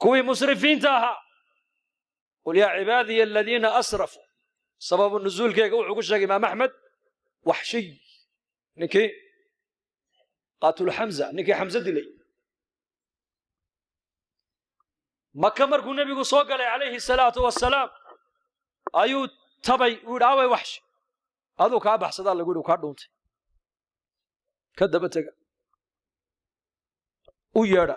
Kuwii musrifiinta ahaa, qul yaa cibaadiya aladiina asrafuu, sababu nuzuulkeega wuxuu ku sheegay Imaam Axmed, Waxshiy, ninkii qaatul Xamza, ninkii Xamse dilay. Maka markuu nebigu soo galay calayhi salaatu wasalaam ayuu tabay, uu yidhi: "Aaway Waxshi?" "Aduu kaa baxsadaa," lagu yidhi, "kaa dhuuntay." "Ka daba tega, u yeedha."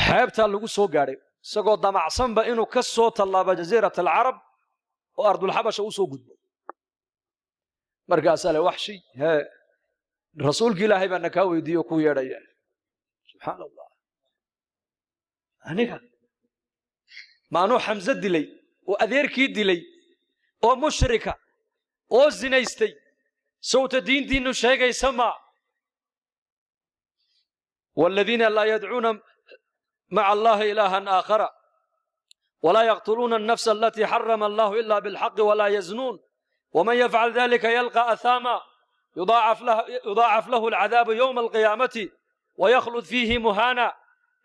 Xeebtaa lagu soo gaadhay isagoo damacsanba inuu ka soo tallaabo Jasiirat Alcarab oo Ardulxabasha u soo gudbo. Markaasaa le: "Waxshi, hee, rasuulki Ilaahay baa na kaa weydiiye oo kuu yeedhaya." "Subxaan Allah, aniga maanuu Xamse dilay oo adeerkii dilay oo mushrika oo zinaystay? Sawta diintiinnu sheegaysa maa waaladiina laa yadcuuna maca allahi ilaahan aakhara walaa yaqtuluuna alnafsa alatii xarama allahu ila bilxaqi walaa yaznuun waman yafcal dalika yalqa ahaama yudaacaf lahu alcadaabu yowma alqiyaamati wayaklud fiihi muhaana."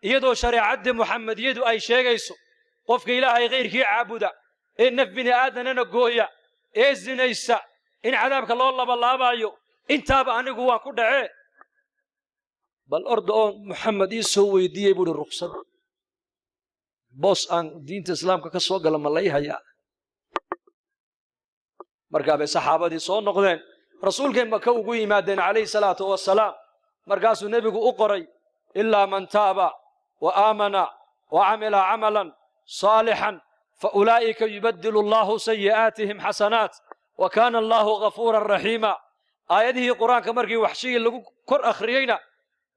Iyadoo shareecaddii Muxamediyadu ay sheegayso qofka Ilaahay kayrkii caabuda ee naf bini aadanana gooya ee zinaysa in cadaabka loo labalaabaayo, intaaba anigu waan ku dhacee, bal orda oo Muxamed ii soo weydiiyey, buuhi, ruksad boos aan diinta islaamka ka soo gala ma lay hayaa? Markaa bay saxaabadii soo noqdeen, rasuulkay Maka ugu yimaadeen calayhi salaatu wasalaam. Markaasuu nebigu u qoray: "Ilaa man taaba wa aamana wa camila camalan saalixan fa ulaa'ika yubaddilu allahu sayi'aatihim xasanaat wa kaana allahu ghafuuran raxiima." Aayadihii Qur-aanka markii Waxshigii lagu kor akhriyeyna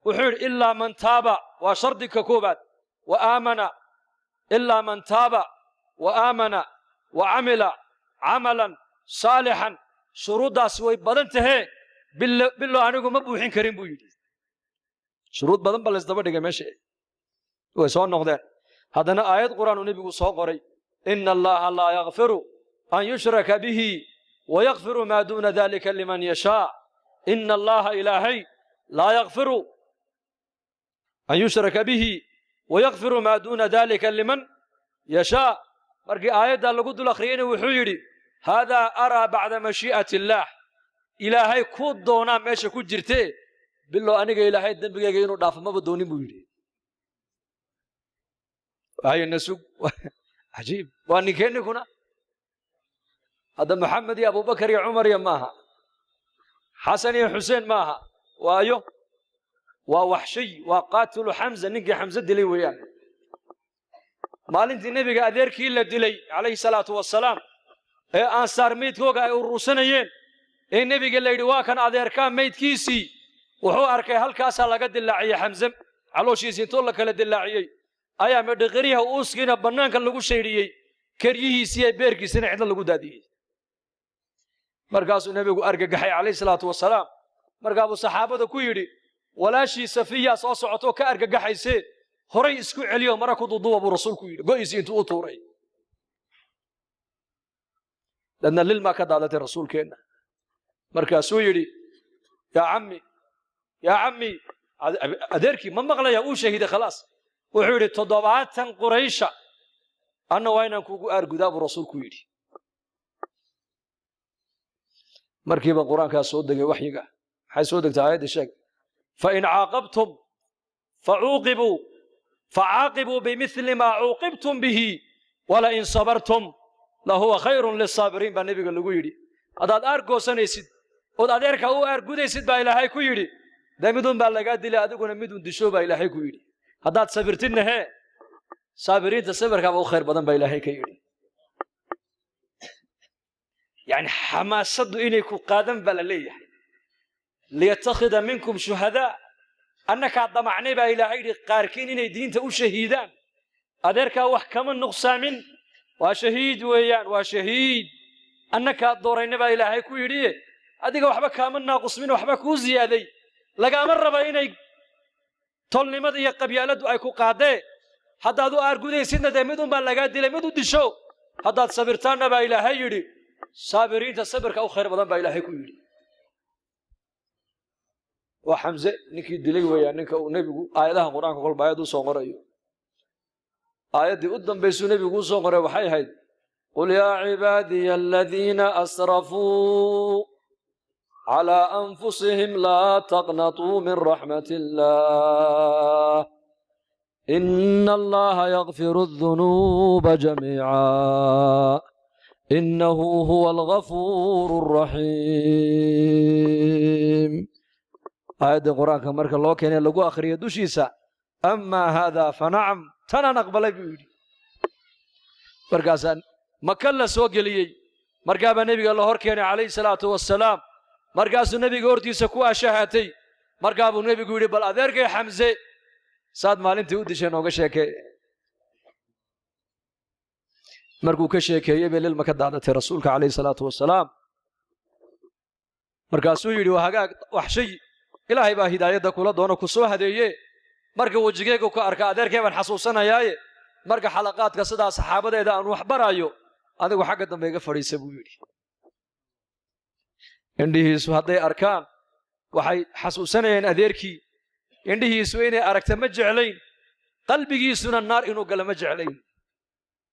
wuxuu yidhi: "Ilaa man taaba," waa shardiga koobaad, "wa aamana, ilaa man taaba wa aamana wa camila camalan saalixan." Shuruuddaasi way badan tahee, bilo anigu ma buuxin karin, buu yidhi. Shuruud badan ba laysdaba dhigay meesha. Way soo noqdeen. Haddana aayad Qur-aan uu nebigu soo qoray: "Ina allaha laa yakfiru an yushraka bihi wayakfiru maa duuna dalika liman yashaa." Ina allaha, Ilaahay, laa yakfiru an yushraka bihi wayakfiru maa duuna dalika liman yashaa. Markii aayaddaa lagu dul akhriyeyna wuxuu yidhi: "Haadaa araa bacda mashii'ati illaah." Ilaahay ku doonaa meesha ku jirtee, bilow aniga Ilaahay dembigayga inuu dhaafo maba doonin, buu yidhi. Hayna sug. Cajiib, waa ninkee ninkuna hadda? Maxamed iyo Abubakar iyo Cumar iyo maaha, Xasan iyo Xuseen maaha, waayo waa Waxshiy, waa qaatilu Xamza, ninkii Xamse dilay weeyaan. Maalintii nebiga adeerkii la dilay calayhi salaatu wasalaam ee Ansaar meydkooga ay urursanayeen ee nebiga la yidhi: "Waa kan adeerkaa meydkiisii," wuxuu arkay halkaasaa laga dilaaciyey Xamse, calooshiisii intoo la kala dilaaciyey ayaa medhiqiryaha uuskiina bannaanka lagu shaydhiyey, keryihiisii iyo beerkiisina cidlo lagu daadiyey. Markaasuu nebigu argagaxay calayhi salaatu wasalaam. Markaabuu saxaabada ku yidhi: "Walaashii Safiya soo socotoo ka argagaxaysee, horay isku celiyo, mara ku duduba," buu rasuulku yidhi, go'iisii intuu u tuuray. Dadna lilmaa ka daadatay rasuulkeenna. Markaasuu yidhi: "Yaa cammi, yaa cammi." Adeerkii ma maqlaya, uu shahiiday khalaas. Wuxuu yidhi: "70 Quraysha anna waa inaan kugu aargudaa," buu rasuulku yidhi. Markiiba Qur-aankaa soo degay, waxyiga. Maxay soo degtay aayadda? Sheeg. "Fain caaqabtum facuuqibuu facaaqibuu bimithli maa cuuqibtum bihi walain sabartum lahuwa khayrun lisaabiriin," baa nebiga lagu yidhi. Haddaad aargoosanaysid ood adeerka u aargudaysid, baa Ilaahay ku yidhi, dee midun baa lagaa dilay, adiguna midun disho, baa Ilaahay ku yidhi. Haddaad sabirtidna hee, saabiriinta sabirkaaba u khayr badan, baa Ilaahay ka yidhi. Yani xamaasaddu inay ku qaadan baa la leeyahay. "Liyattakhida minkum shuhadaa," annakaa damacnay, baa Ilaahay yidhi, qaarkiin inay diinta u shahiidaan. Adeerkaa wax kama nuqsaamin, waa shahiid weeyaan, waa shahiid. Annakaa doorayna, baa Ilaahay ku yidhi, adiga waxba kaama naaqusmin, waxba kuu ziyaaday. Lagaama raba inay tolnimada iyo qabyaaladdu ay ku qaadee. Haddaad u aargudaysidna dee mid unbaa lagaa dilay, mid u disho. Haddaad sabirtaanna, baa Ilaahay yidhi, saabiriinta sabirka u khayr badan, baa Ilaahay ku yidhi. Waa Xamse ninkii dilay weeyaan, ninka uu nebigu aayadaha Qur-aanka kolba aayad u soo qorayo. Aayaddii u dambaysuu nebigu u soo qoray waxay ahayd: "Qul yaa cibaadiya aladiina asrafuu calaa anfusihim laa taqnatuu min raxmat illaah, ina allaha yakfiru adunuuba jamiica, inahu huwa algafuuru alraxiim." Aayaddii Qur-aanka marka loo keenay, lagu akhriyo dushiisa, "Amaa haada fanacam, tanaan aqbalay," buu yidhi. Markaasaa Maka la soo geliyey. Markaabaa nebiga la hor keenay calayhi salaatu wassalaam. Markaasuu nebiga hortiisa ku ashahatay. Markaa buu nebigu yidhi: "Bal adeerkay Xamse saad maalintii u dishay nooga sheekee." Markuu ka sheekeeyey bay lilma ka daadatay rasuulka calayhi salaatu wasalaam. Markaasuu yidhi: "Waa hagaag, Waxshay, Ilaahay baa hidaayadda kula doono, ku soo hadeeye. Marka wejigeyga ku arka adeerkay baan xasuusanayaaye, marka xalaqaadka sidaa saxaabadeeda aan wax baraayo, adigu xagga dambe iga fadhiisa," buu yidhi. Indhihiisu hadday arkaan waxay xasuusanayaan adeerkii. Indhihiisu inay aragta ma jeclayn, qalbigiisuna naar inuu galo ma jeclayn.